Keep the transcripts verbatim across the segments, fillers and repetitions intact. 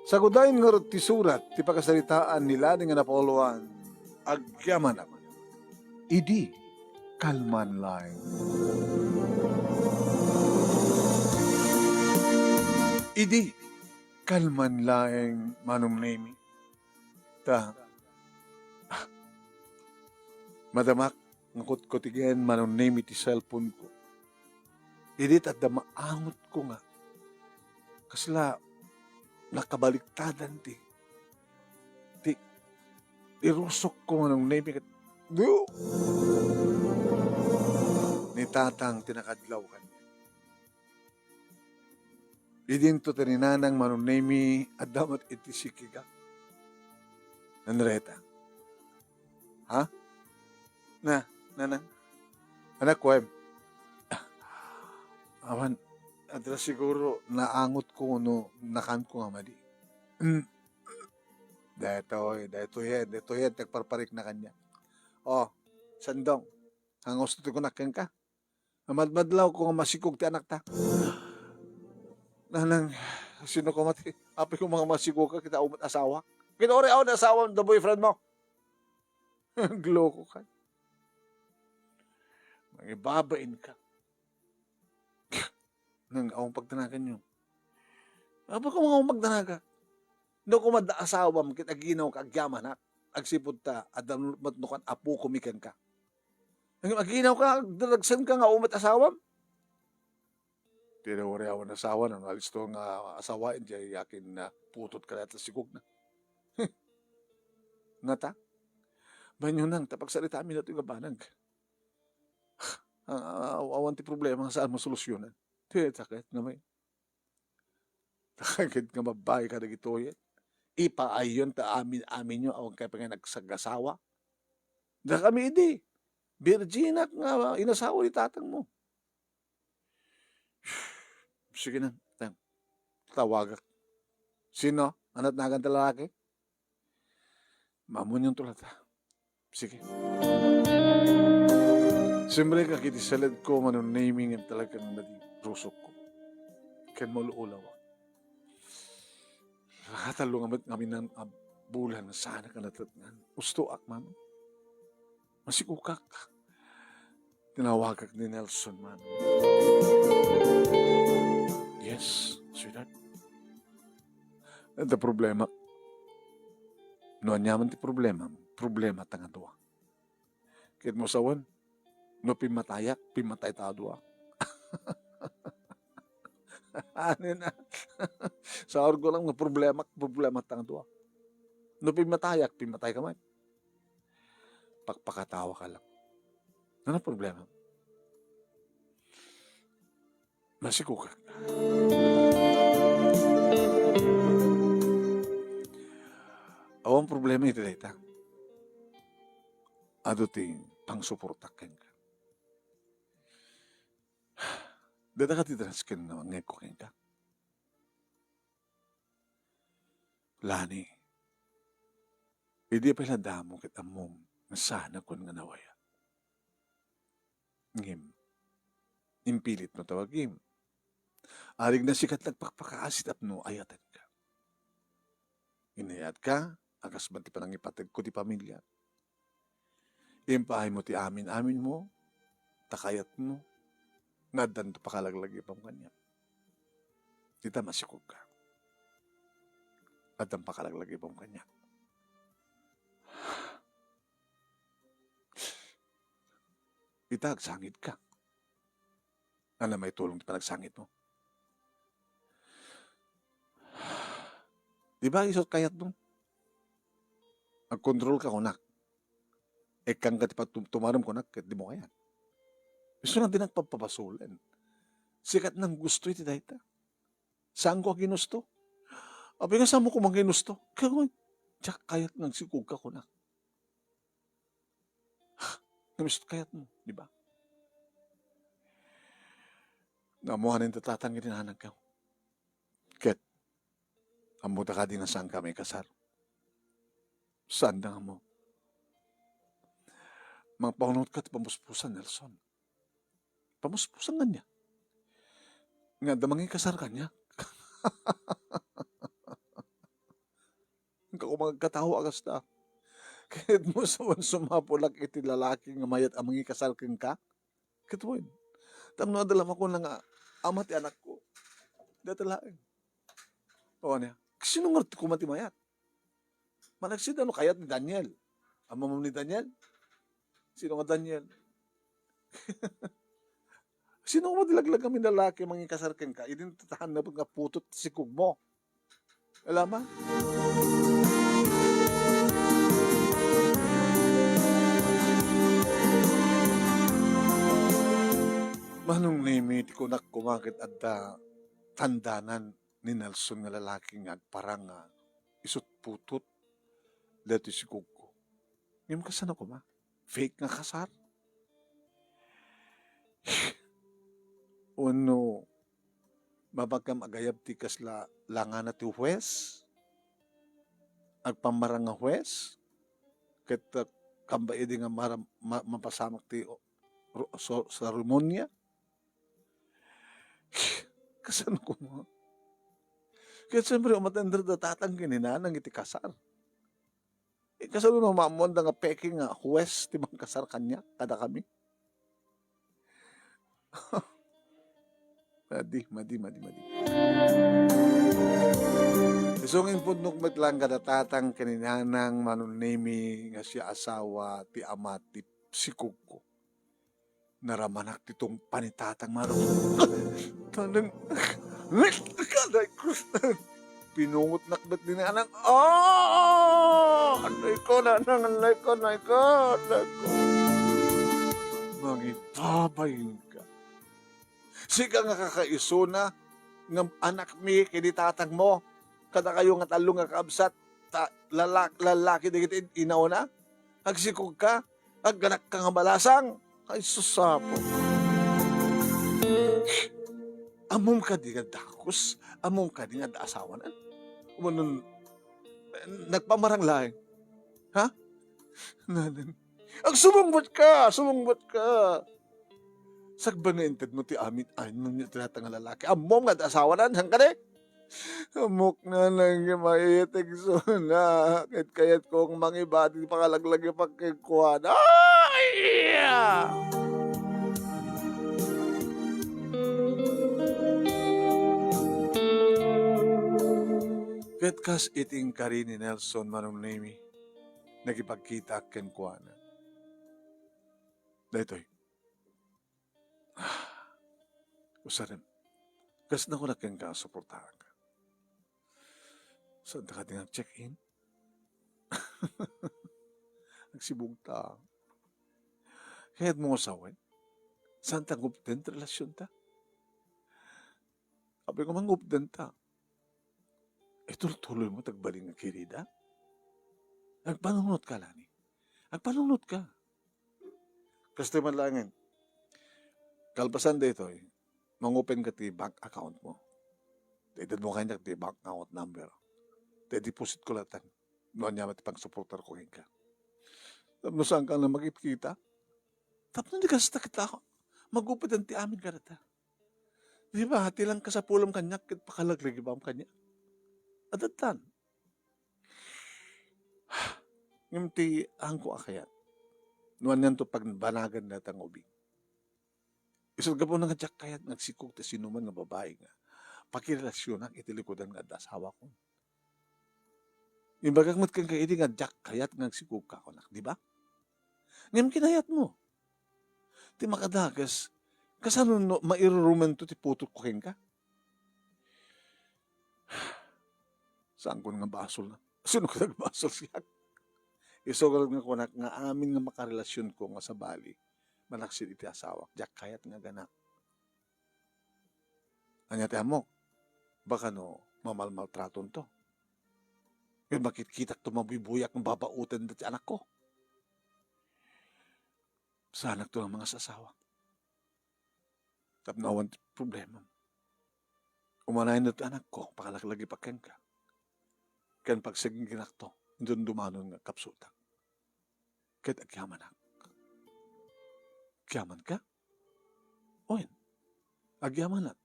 Sagudayen ngarud ti surat ti pakasaritaan ni Lani nga napauluan, agyamanak. Idi kalman laeng. Idi kalman laeng, Manong Nemi. Ta, ah, madamak nga kutkutigen, Manong Nemi, ti cellphone ko. Idi ta adda maangotko nga kasla nakabaliktadan ti, ti, ti rusokko, Manong Nemi, ket, du! Ni Tatang ti nakadlaw kaniak. Idinto ti ni Nanang, Manong Nemi, adda met iti sikigak. Nanreta. Ha? Na, Nanang? Anak, kuem. Awan, adda siguro naangotko no nakanko nga madi. Mm. Daytoy, daytoyen, daytoyen ti agparparikna kaniak. O, Sandong, nga gusto ti kunak kenka? Namadmadlawko nga masikog ti anakta. Nanang, sino koma ti, apay koma nga masikog ka, kita awan met asawa. Kita uri awan asawa, the boyfriend mo. Agloko ka. Mangibabain ka. Nang awan pagdanaganyo. Apay koma nga awan pagdanaga. No koma adda asawam, ket aginaw ka, agyamanak. Agsipud ta, adda met no kan apo ko mi kenka. Ngem aginaw ka, agdaragsen ka nga awan met asawam? Ti uri awan asawa, no, nalisto nga asawaen, diay akin na putot ka dayta sikogna. Nata? Banyo nang, ta pagsaritaami daytoy nga banag. Ah, awan ti problema nga saan masolusyonan. Ti sakit nga may. Takagid nga babbai kadagitoy. Ipaayyon ta amin-aminyo awan kayo pay nga nagsagasawa. Dakami idi, birjinak nga inasawa ni tatangmo. Sige na, tang. Tawagak. Sino? Ana't nagan ti lalaki? Mamunyon to latta. Sige. Simrek iti saledko, Manong Nemi, ngem talagang nadirusokko. Ken maul-ulawak. Nakatallo nga met ngamin a bulan nga saanak a natetngan. Ustoak, Mama. Masikogak. Tinawagak ni Nelson, Mama. Yes, sweetheart. Adda problema. No aniaman ti problema, problema ta nga dua. Ket mo sawen, no pimmatayak, pimmatay ta a dua. Ano na? Saurko lang nga problema, problema ta nga dua. No pimmatayak, pimmatay ka man. Pakpakatawa ka lang. Ano problema? Masikogak. Awan problema iti dayta. Adu ti pangsuportak kenka. Dada ka ti transken nga mangngegko kenka. Lani, idi pay la damo ket ammom nga saan a kuan nga nawaya. Ngem, impilitmo tawagim. Arigna sika ti nagpakpakaasi tapno ayatenka. Inayat ka, a kas man ti panangipategko ti pamilya. Impaaymo ti amin-aminmo, ta kayatmo, nga addanto pakalaglagipem kaniak. Dita masikogka. Addan pakalaglagipem kaniak. Ita agsangidka. Ania maitulong ti panagsangitmo? Di ba isu ti kayatmo? Agkontrolka kunak. Ikkanka ti pagtum-, tumarem kunak ket dimo kayat. Isu na ti nagpapabasolen. Sika ti nanggusto iti dayta. Saanko a ginusto. Apay nga saanmo koma nga ginusto? Kaya, diak kayat nga agsikogka kunak. Ngem isu ti kayatmo, di ba? Naammoanen ti tatang iti nanangko. Ket, ammota kadi nga saanka maikasar? Saanda nga ammo. Mangpaunot ka ti pamuspusan, Nelson. Pamuspusan kaniak. Nga adda mangikasar kaniak. Ka kung agkatawa a kasta. Ket mo sa wen sumapulak iti lalaki nga mayat a mangikasar kenka? Ket wen, tapno adda la makunak nga ama ti anakko. Dayta laeng. O, ania? Sino ngarud koma ti mayat? Managsida no kayat ni Daniel. Ammom ni Daniel? Sino nga Daniel? Sino nga madilaglagam nga lalaki mangikasar kenka? Idi natatahan na nga putot ti sikogmo. Alam mo? Manong Nemi, ti kunak koma ket adda tandanan ni Nelson nga lalaki nga agparang nga isut putot daytoy sikogko. Ngem kasano koma? Fake nga kasar? Wenno, mabagam agayab ti kasla langana ti huwes? Agpammarang nga huwes? Ket, uh, kamba idi nga mara-, ma-, mapasamak ti o-, ro-, so-, seremonia? Kasano koma? Ket siyempre, umatender da tatang ken ni nanang iti kasar. Eh, kasano no maammoanda nga peke nga huwes ti mangkasar kaniak kadakami? Madi, madi, madi, madi. Isu nga impudnok met laeng kada tatang ken ni nanang, Manong Nemi, nga siya asawa ti ama ti sikogko. Naramanak ti tungpa ni tatang, Manong. Nanang, aray ko. Pinungotnak met ni nanang. Ah! Aray ko, nanang, aray ko, aray ko, aray ko. Mangibabain ka. Sika nga kakaisuna nga anakmi ken ni tatangmo, kadakayo nga tallo nga kaabsat, ta-, lala-, lalaki dagiti inauna? Agsikog ka? Agganak ka nga balasang? Ay, sus, Apo. Ammom kadi nga dakos? Ammom kadi nga adda asawanan? Wenno, nagpamarang laeng? Ha? Nanang. Agsubungbat ka! Subungbat ka! Sakbay nga intedmo ti amin, ay, no, ti dayta nga lalaki. Ammom nga adda asawanan, saan kadi? Ammok, nanang, nga maitik suna. Ket kayatko nga mangibabain ti pakalaglagipko kenkuana. Ay! Ket kas iti inkari ni Nelson, Manong Nemi, nakipagkitaak kenkuana. Daytoy. Usanem. Kas nakunak kenka, suportaanka. Saanta kadi nga check-in? Agsibugta. Kayatmo nga sawen? Saanta nga upden ti relasionta? Apay nga mangupdenta. Itultuloymo ti agbalin nga kirida? Agpanunot ka, Lani. Agpanunot ka. Kastoy man laengen. Kalpasan daytoy, mangopen ka ti bank account mo. Itedmo kaniak ti bank account number. Ti deposit ko laeng. No ania met ti pangsuportar ko kenka. Tapno saanka nga makikita. Tapno di kasta kita, mag-upden ti amin kadata. Di ba, ti lang kasapulem kaniak ket pakalaglagipam kaniak. Addan. Ngem ti haanko a kayat, no anianto pagbanagan dayta nga ubing. Isu gapuna nga diak kayat nga agsikog ti sinuman nga babai nga pakirelasionak iti likudan nga adda asawakon. Imbagak met kenka idi nga diak kayat nga agsikogka kunak, di ba? Ngem kinayatmo. Ti makadakes, kasano no mairurumento ti putotko kenka? Saankon nga basol na. Sino ka nagbasol siak? Isu nga kunak nga amin nga makarelasionko nga sabali, manaksit iti asawak, diak kayat nga aganak. Ania ti ammok? Baka no mamalmaltratonto. Ket makitkitakto mabuybuyat nga babaoten dayta ti anakko. Saanakto nga mangasasawa. Tapno awan ti problemam. Umanayna ti anakko, pakalaglagipak kenka. Ken pagsiginginakto, dumdumanon nga kapsutak. Ket agyamanak. Agyamanka? Wen, agyamanak.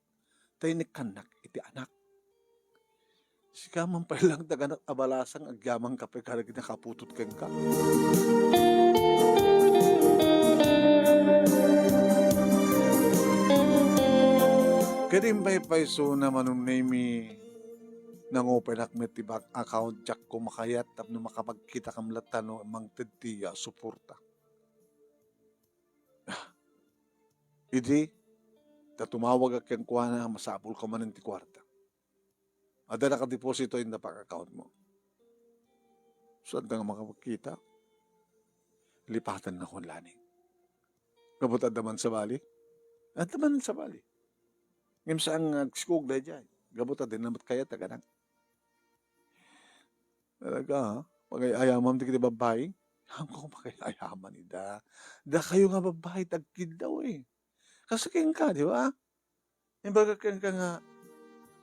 Ta inikkannak iti anak. Sika man pay lang ti aganak a balasang, agyamanka pay kadagiti nakaputot kenka. Ket impaypaysona, Manong Nemy, nangupenak met ti bank account, diak ko makayat tapno makapagkitakam latta no mangted ti, ah, suporta. Idi, ta tumawagak kenkuana, masapulka manen ti kuarta. Adda nakadeposito inda bank account mo. Saanka nga makapagkita? Lipatennakon laeng. Gapu ta adda man sabali? Adda man sabali. Ngem saan nga agsikog daydiay? Gapu ta dina met kayat ti aganak. Talaga, ha? Pagay-ayamam dagiti babbai? Haanko pagay-ayaman ida. Dakayo nga babbai, ti agkiddaw, eh. Kas kenka, di ba? Imbagak kenka nga,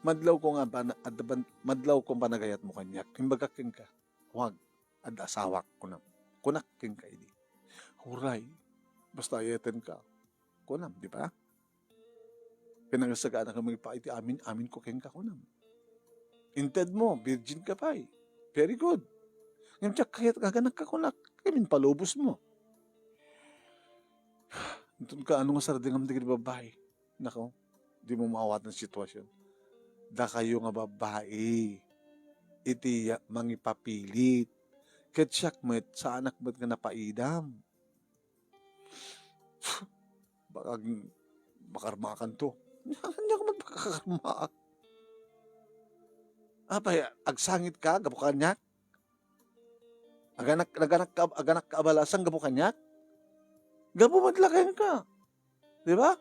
madlawko nga pana-, adda ban-, madlawko panagayatmo kaniak. Imbagak kenka, "Huwag, adda asawak," kunam. Kunak kenka idi, "Uray, basta ayatenka," kunam, di ba? Ken nagasaganak nga mangipaay ti amin, aminko kenka, kunam. Intedmo, virgin ka pay. Very good. Ngem diak kayat nga aganakka, kunak. Kayat impalubosmo. Inton kaano nga sardengam dagiti babbai? Nako, dimo maawatan ti sitwasyon. Dakayo nga babbai iti ya-, mangipapilit. Ket siak met, saanak met nga napaidam. Baka ag-, makarmakan to. Ania man pakakarmaak? Apay, agsangit ka, gapu kaniak? Aganak, naganak ka, aganak ka a balasang gapu kaniak? Gapu met la kenka. Di ba?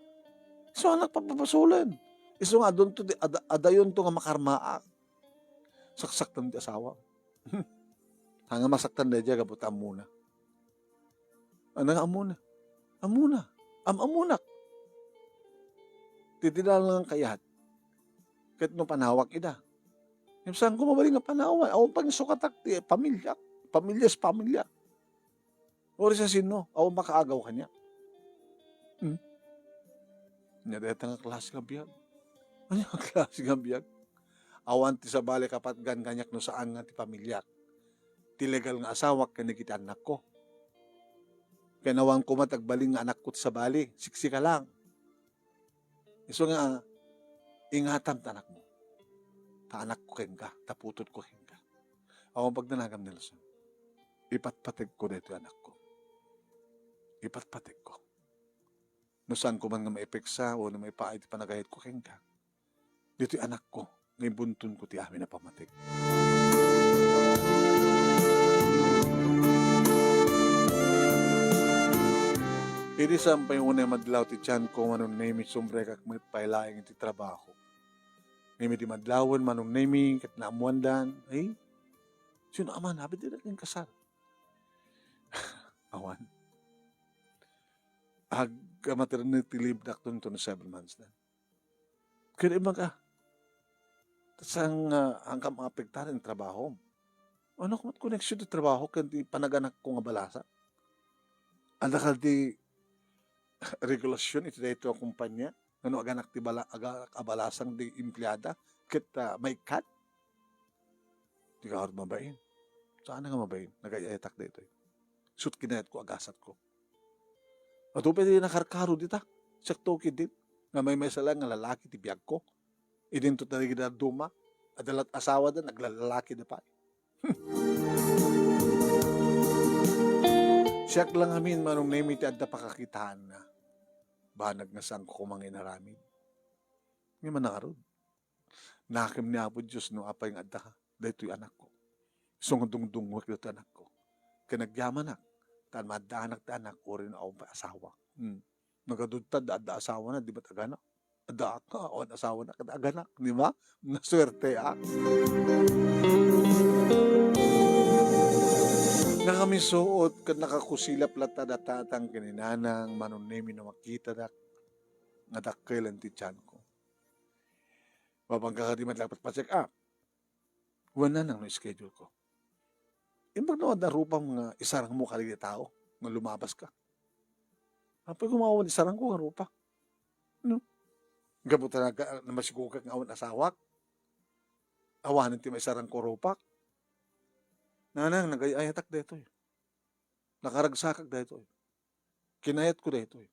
Isu anak papabasolen. Isu nga adunto di, ad-, adayonto nga makarmaak. Saksaktan ti asawa. Haan nga masaktan daydiay gapu ta ammona. Ania nga ammona? Ammona. Am-ammonak. Ti, ti dala nga kayat. Ket no panawak ida. Ngem saanko mabalin nga panawan. Awan pay nga sukatak ti pamiliak. Pamilya sa pamilya. Uray sa sino? Awan makaagaw kaniak. Hmm? Ania dayta nga klase nga biag? Ania nga klase nga biag? Awan ti sabali kapatgan kaniak no saan nga ti pamiliak. Ti legal nga asawak ken dagiti annakko. Ken awan koma ti agbalin nga anakko ti sabali, siksika lang. Isu nga, ingatam ti anakmo. Ta anakko kenka, ta putotko kenka. Awan pagdanagam ni Luzon. Ipatpategko daytoy anakko. Ipatpategko. No saanko man nga maipeksa wenno maipaay ti panagayatko kenka, ditoy anakko nga imbuntonko ti amin a pammatik. Idi saan pay unay madlaw ti tianko, Manong Nemy, sumbrekak met pay laeng iti trabaho. Ngem idi madlawen, Manong Nemy, ket naammoandan, ay, sino a manabit ida ken kasar? Awan. Ag-, maternity leave dakton ton seven months na. Ket imbag a, saan nga, saan nga maapektar ti trabahom? Ania met koneksyon ti trabaho ken ti panaganakko nga balasa? Adda kadi regulasyon iti daytoy a kumpanya? Ngano aganak ti bala-, aga-, a balasang ti empleada ket, ah, maikkat? Di ka mabain. Saan nga mabain? Nagay-ayatak daytoy. Isut kinayatko, agasatko. Adu pay ti nakarkaro dita. Siak to ketdin nga maymaysa laeng nga lalaki ti biagko. Idinto dagiti dadduma, adda la't asawada, naglalakida pay. Siak la ngamin, Manong Nemy, ti adda pakakitaanna. Banag nga saanko koma nga inaramid. Ngem mangarud. Nakem ni Apo Dios no apay nga adda daytoy anakko. Isu nga dungdungngoek daytoy anakko. Ken agyamanak, ta maaddaanak ti anak, uray no awan pay asawa. Hmm. Nagadudta, adda, adda asawana, di met aganak. Adda ka, awan asawana, ket aganak, di ba? Nasuerteak. Nakamisuot ket nakakusilap latta da tatang ken ni nanang, Manong Nemy, no makitadak nga dakkel ti tianko. Mapanka kadi met laeng pa-check up. Wen nanang no schedule ko. Imbag no adda rupam nga isarangmo kadagiti tao nga lumabaska. Apay, koma awan isarangko nga rupa. No? Gapu ta naga-, namasigugak nga awan asawak. Awanen ti maisarangko rupak. Nanang, nagay-ayatak daytoy. Nakaragsakak daytoy. Kinayatko daytoy.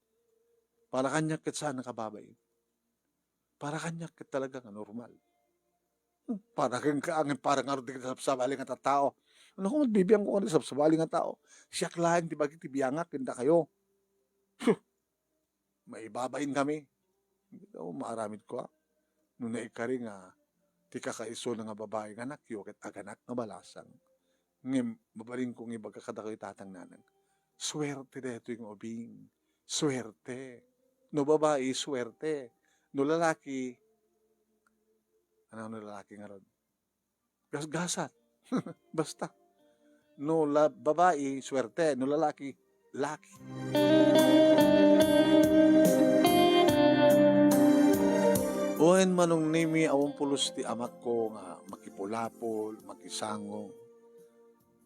Para kaniak ket saan a kababain. Para kaniak ket talaga nga normal. Hmm, para kenka, ngem para ngarud dagiti sabsabali nga tattao. Ano kung bibiangko nga sabsabali nga tao? Siak laeng ti bagi ti biangak ken dakayo. Huh! Maibabain kami. Dita maaramidko, a. No naikari nga ti kakaisuna nga babai nga anakyo ket aganak nga balasang. Ngem mabalinko nga ibaga kadakayo, tatang, nanang, suerte daytoy nga ubing. Suerte. No babai, suerte. No lalaki, ano, no lalaki ngarud? Gasgasat. Basta. No la-, babai, suerte. No lalaki, laki. Wen, Manong Nemi, awan pulos ti amakko nga makipulapol, makisango.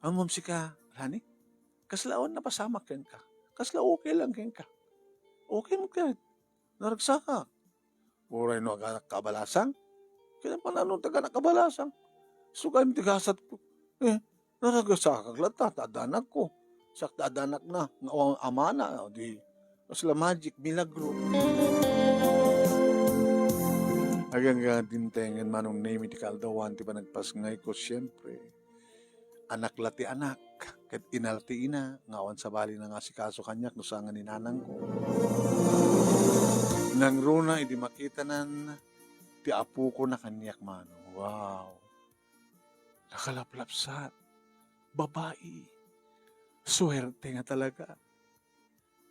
Ammom sika, Lani? Kasla awan napasamak kenka. Kasla okay lang kenka. Okay mo ket. Naragsakak. Uray no aganakka a balasang. Kaya pa nano ti aganak a balasang. Sukay ti gasatko. Eh, naragsakak latta, ta adda anakko. Siak ti adda anakna, nga awan amana, o di, kasla magic, milagro. Agangga dimtengen, Manong Nemi, ti kaaldawan ti panagpasngayko, siempre. Anak la ti anak, ket ina la ti ina, nga awan sabali nga asikaso kaniak no saan nga ni nanangko. Nangruna idi makitanan ti apokona kaniak, Manong. Wow! Nakalaplapsat. Babai. Suerte nga talaga.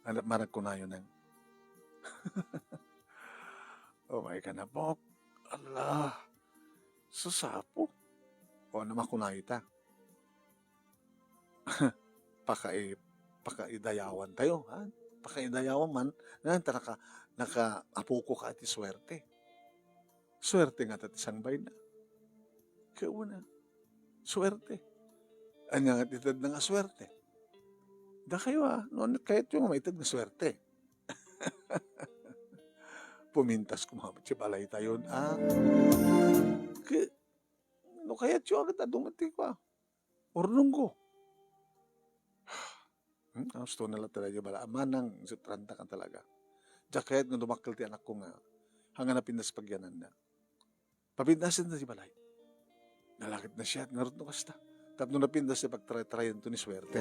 Ano, maragkunayo nang, "Oh my God, Apok. Ala, sasapo." O, ano makunayo ta? Pakai-, pakaidayawan tayo, ha? Pakaidayawan man, nga ta naka-, naka-, apoko ka iti suerte. Suerte nga ta ti sangbayna. Kauna, suerte. Ania nga ti tedna nga suerte? Dakayo, a, no, kayatyo nga maited nga suerte. Pumintas koma ti balaytayon, a. Ke-, no kayatyo, a, ket adu met ti kua. Urnongko. Hmm, gusto na lang talaga bala. Manang, isu ti ranta kan talaga. Diak kayat nga dumakkel ti anakko nga, haan nga napintas pagyananna. Papintasen ta ti balay. Nalakit na siya, ngarud no kasta. Tapno napintas ti pagtray-trayan to ni suerte.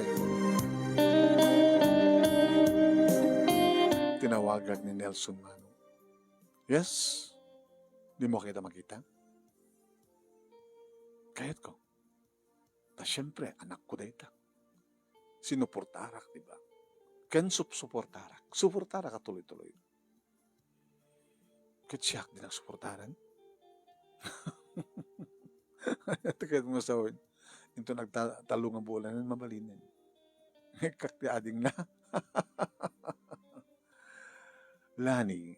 Tinawagak ni Nelson Manong. Yes? Di mo kita makita? Kayat ko. Ta siempre, anakko dayta. Sinuportarak, di ba? Ken sup-, suportarak. Suportarak a tuloy-tuloy. Ket siak di nagsuportaran. Ket mo sawen, into nagta-, tallo nga bulan, mabalinen. Ikkak ti adingna. Lani,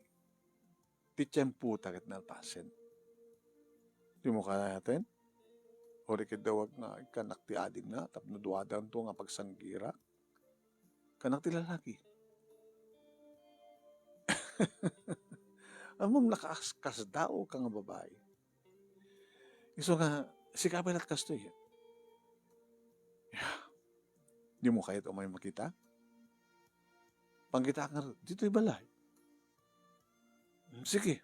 ti tiempo ta ket nalpasen. Di mo kayaten? Uri ket dawag nga ikkanak ti adingna tapno duadanto nga pagsanggirak. Kanak ti lalaki. Ammom, nakaas-, kasdaaw ka nga babai. Isu nga, sika pay lat kastoy. Ya. Di mo kayat umay makita? Pangkita nga ditoy balay. Hmm, sige.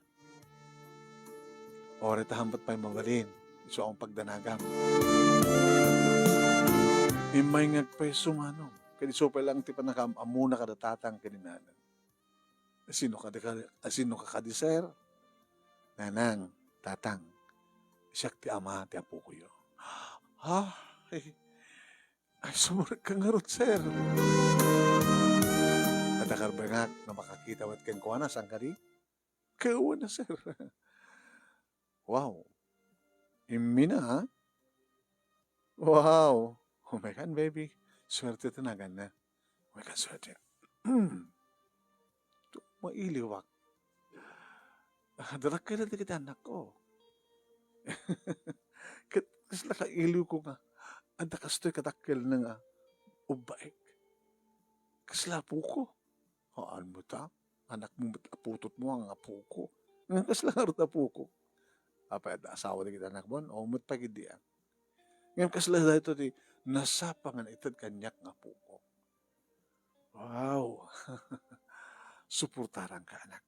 Uri ta hambat pay mabalin, isu ang pagdanagam. Immay nga agpayso, Manong, ket isu pay lang ti panakaam-ammona kada tatang ken ni nanang. Asino ka di ka, asino ka kadi, sir? Nanang, tatang, siak ti ama ti apokoyo. Ha? Ay, ay, sumurekka ngarud, sir. Adda karbengak nga makakita met kenkuana, saan kadi? Kawana, sir. Wow. Immina, ha? Wow. Oh my God, baby. Suerte ti naganna. Oh my God, suerte. Mailiwak. Ah, dadakkel dagiti anakko. Ket kasla kailiwko nga adda kastoy kadakkelna nga ubbaek. Kasla apoko. Haan mo ta? Anakmo met, aputotmo nga apoko. Ngem kasla ngarud apoko? Apay, adda asawa dagiti anakmo? O, met pay ketdi, a. Ngem kasla daytoy ti nasapa nga naited kaniak nga apok. Wow! Suportaranka, anak.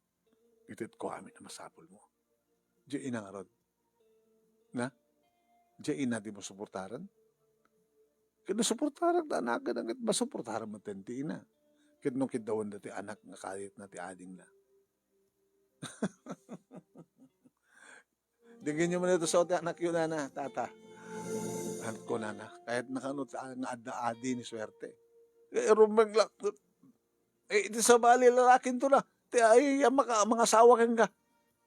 Itedko amin a masapulmo. Diay ina ngarud. Na? Diay ina dimo suportaren? Ket no suportaren ti anaken, ket masuportaren met ti ina. Ket no kiddawenda ti anak nga kayatna ti adingna. Denggenyo man iti sao ti anakyo, nana, tata. Kunana, kayatna kano ti a-, nga adda adi ni Suerte. Eh, rumeng la-, eh, iti sabali, lalakinto na. Ti ay, ay, maka-, mangasawa kenka.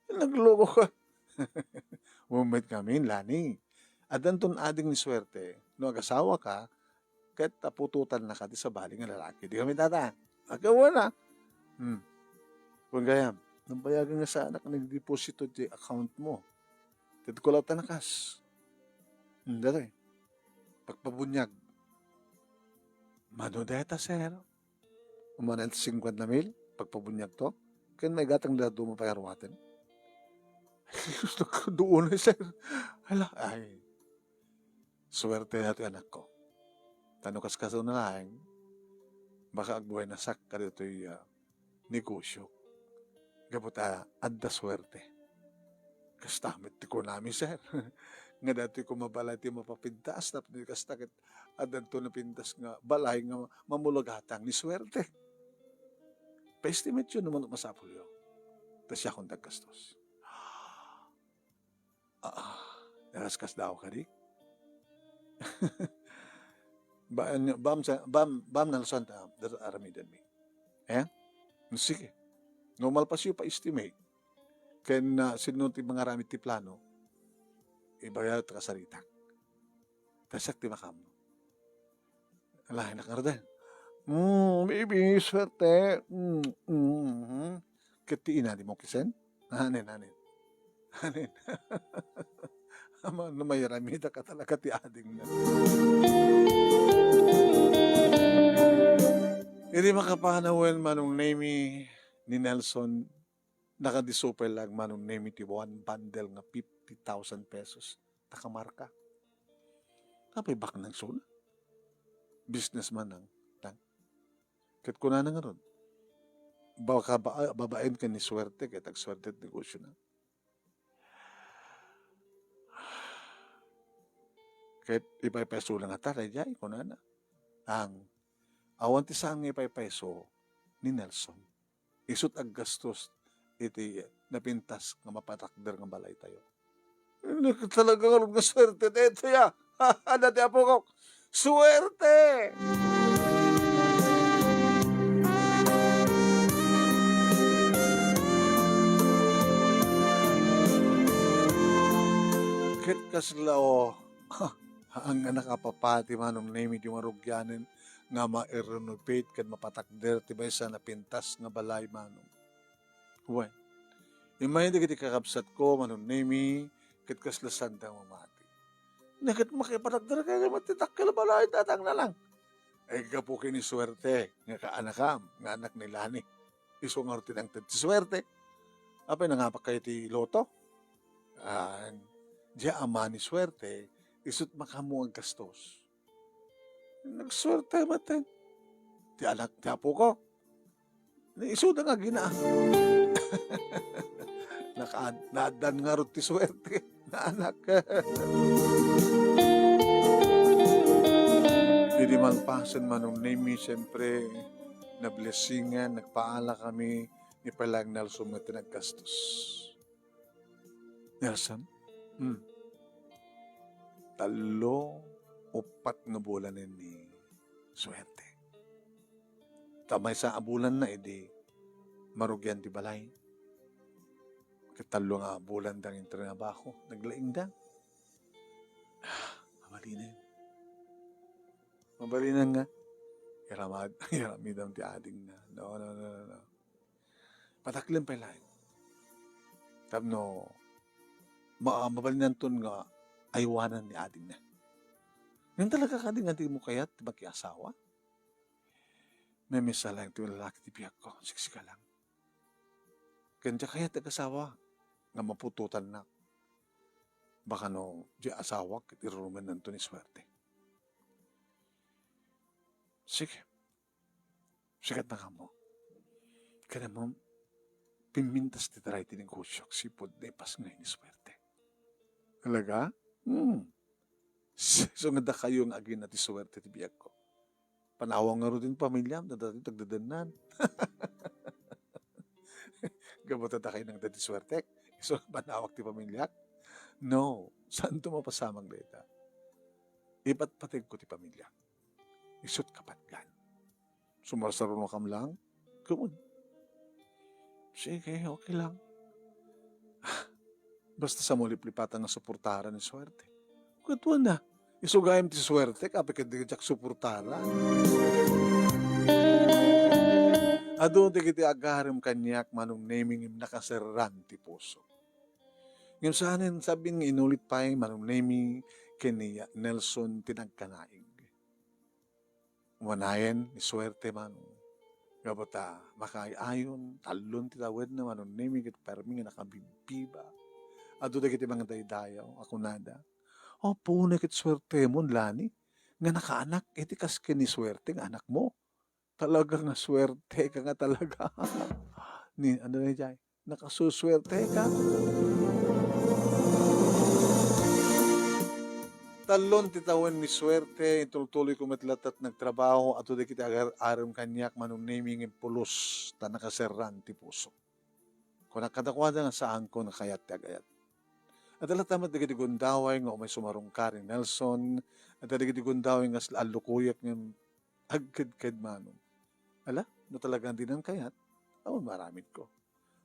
Nagloko ka. Mumet ngamin, Lani. Addanton ading ni Suerte. No agasawaka, ket aputotannaka ti sabali nga lalaki. Di kami, tata. Agawana. Hmm. Kung gayam, nabayagan nga saanak nagdeposito ti account mo. Tedko latta nakas. Hmm, datoy. Pagpabuniag. Mano deta, sir? Umanan ti cincuenta mil, pagpabuniag to. Ken maigatang da duma pay a ruaten. Ay, Dios, nagkaduon, sir. Hala, ay. Suerte na ti anakko. Ta no kaskaso na laeng, baka agbuenasak kaditoy, ah, negosio. Gapu ta adda suerte. Kasta met ti kunami, sir. Nga datoy koma balay ti mapapintas, tapno kasta ket addanto napintas nga balay nga mamulagatang ni suerte. Pa-estimate yo no mano masapulyo. Ta siakon ti aggastos. Ah, nakaskasdaaw kadi? Ba-, bam sa, bam, bam, Nelson, ta, dar-, aramidenmi. Eh? Sige. No malpasyo pa-estimate, ken, ah, sino ti mangaramid ti plano, ibaga ta kasaritak. Ta siak ti makaammo. Laennak ngaruden. Mm, maybe, suerte. Mm, mm, mm. Ket ti ina, dimo kisen? Anen, anen. Anen. Ama, no mayaramidaka talaga ti adingna. Idi makapanawen, Manong Nemy, ni Nelson, nakadisso pay laeng, Manong Nemy, ti one bundle nga fifty thousand pesos. Takamarka. Apay baknang suna? Businessman ang tan. Ket kunana ngarud, baka ba-, babaen ken ni suerte, ket agsuerte ti negosyo na. Ket ipaypayso na ngata, daydiay, kunana. Ang, awan ti saan nga ipaypayso ni Nelson. Isut' aggastos iti napintas nga mapatakder nga balaytayo. Talaga ngarud nga suerte daytoy, a. Adda ti apokok. Suerte! Ket kasla, o, ang nakapapati, Manong Nemy, ti marugianen nga ma-renovate ken mapatakder ti maysa napintas nga balay, Manong. Wen, immay dagiti kakabsatko, Manong Nemy, ket kasla saanda nga mamati. Nia ket makipatakder kayo met ti dakkel a balay, datang na lang. Ay, gapu ken ni suerte nga kaanakam, nga anak ni Lani. Isu ngarud ti nangted ti suerte. Apay, nangapak kayo ti loto? Ah, dia ama ni suerte, isut' makaammo aggastos. Nagsuerte met ti anak ti apoko. Ni isuda nga agina. Nakaad-, naaddan ngarud ti suerte nga anak. Idi malpasen, Manong Nemy, siyempre, nablessingan, nagpaala kami ni Palang Nelson met ti naggastos. Nelson? Hmm. Tallo, uppat nga bulan ni suerte. Ta maysa a bulan na idi marugian ti balay. Ket tallo nga bulan dang intrabaho, naglaingda. Ah, mabalinen. Mabalinen nga. Iramad, iramidam ti adingna. No, no, no, no, no. Pataklen pay laeng. Tapno ma-, mabalinanton nga aywanan ni adingna. Ngem talaga kadi nga dimo kayat ti makiasawa? Mamisa laeng ti lalaki ti biagko, siksika lang. Ken diak kayat ti agasawa nga maputotannak. Baka no, di asawak, ket irurumennanto ni suerte. Sige. Sikat na kamo. Kaya mo, pimmintas ti taray ti negosyo, sipud naipas nga ini suerte. Talaga? Hmm. So, nga dakayo nga agina ti suerte ti biag ko. Panawag nga rudin pamilyam, dati tagdadannan. Gapu ta dakay nang dati suerte. So, panawag ti pamilyak? No. Saan to mapasamak dayta? Ipatpateg ko ti pamilyak. Isut kapatgan. Sumarsarunakam lang? Kumon. Sige, okay lang. Basta sa muliplipatan nga suportaran ni suerte. Katuan na. Isugayam ti suerte, kape ket di diak suportaran. Adu dagiti agarem kaniak, Manong Nemi, ngem nakaserran ti puso. Ngem saanen sabin nga inulit pay, Manong Nemi, ken ni Nelson ti nagkanaig. Umanayen ni suerte man. Gapu ta makaay-ayon, tallon ti tawenna, Manong Nemi, ket permi nga nakabibbiba. Adu dagiti mangdaydayaw a kunada, "Apo, unay ket suertemon, Lani, nga nakaanak iti kas ken ni suerte nga anakmo. Talaga nga suerte ka nga talaga." Ni, ano na jay? Nakasusuerte ka. Tallon ti tawen ni suerte, intultuloy ko met latta ti nagtrabaho, adu dagiti agar-arem kaniak, Manong Nemi, ngem pulos ta nakaserran ti puso. Kunak kadakuada nga saanko nga kayat ti agayat. Adda latta met dagiti gundaway nga umay sumarungkar ni Nelson, adda dagiti gundaway nga allukoyak ngem agkedked, Manong. Ala, no talagang dinan kayat, awan maaramidko.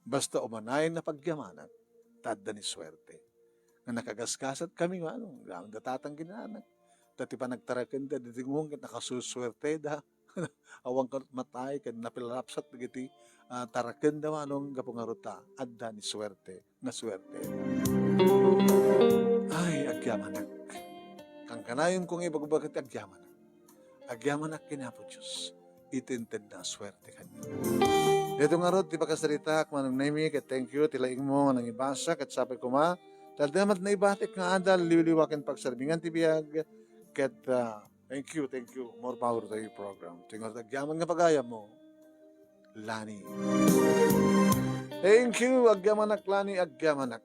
Basta umanayen a pagyamanak, ta adda ni suerte. Nga nakagasgasat kami, Manong, awan da tatang kinaanak. Ta ti panagtarakenda, didingon ket nakasusuerteda. Awan kanut matay, ken napilapsat dagiti, ah, tarakenda, Manong, gapu ngarud ta adda ni suerte nga suerte. Ay, agyamanak. Kankanayon ko nga ibagbaga ti agyamanak. Agyamanak ken Apo Dios iti intedna a suerte kaniak. Daytoy ngarud ti pakasaritaak, Manong Nemi, ket thank you ti laingmo nga nangibasa, ket sapay koma ta adda met naibatik nga adal, liwliwa ken pagsarbingan ti biag, ket, ah, thank you, thank you. More power to your program. Ti ngarud agyaman nga pagayammo, Lani. Thank you, agyamanak, Lani, agyamanak.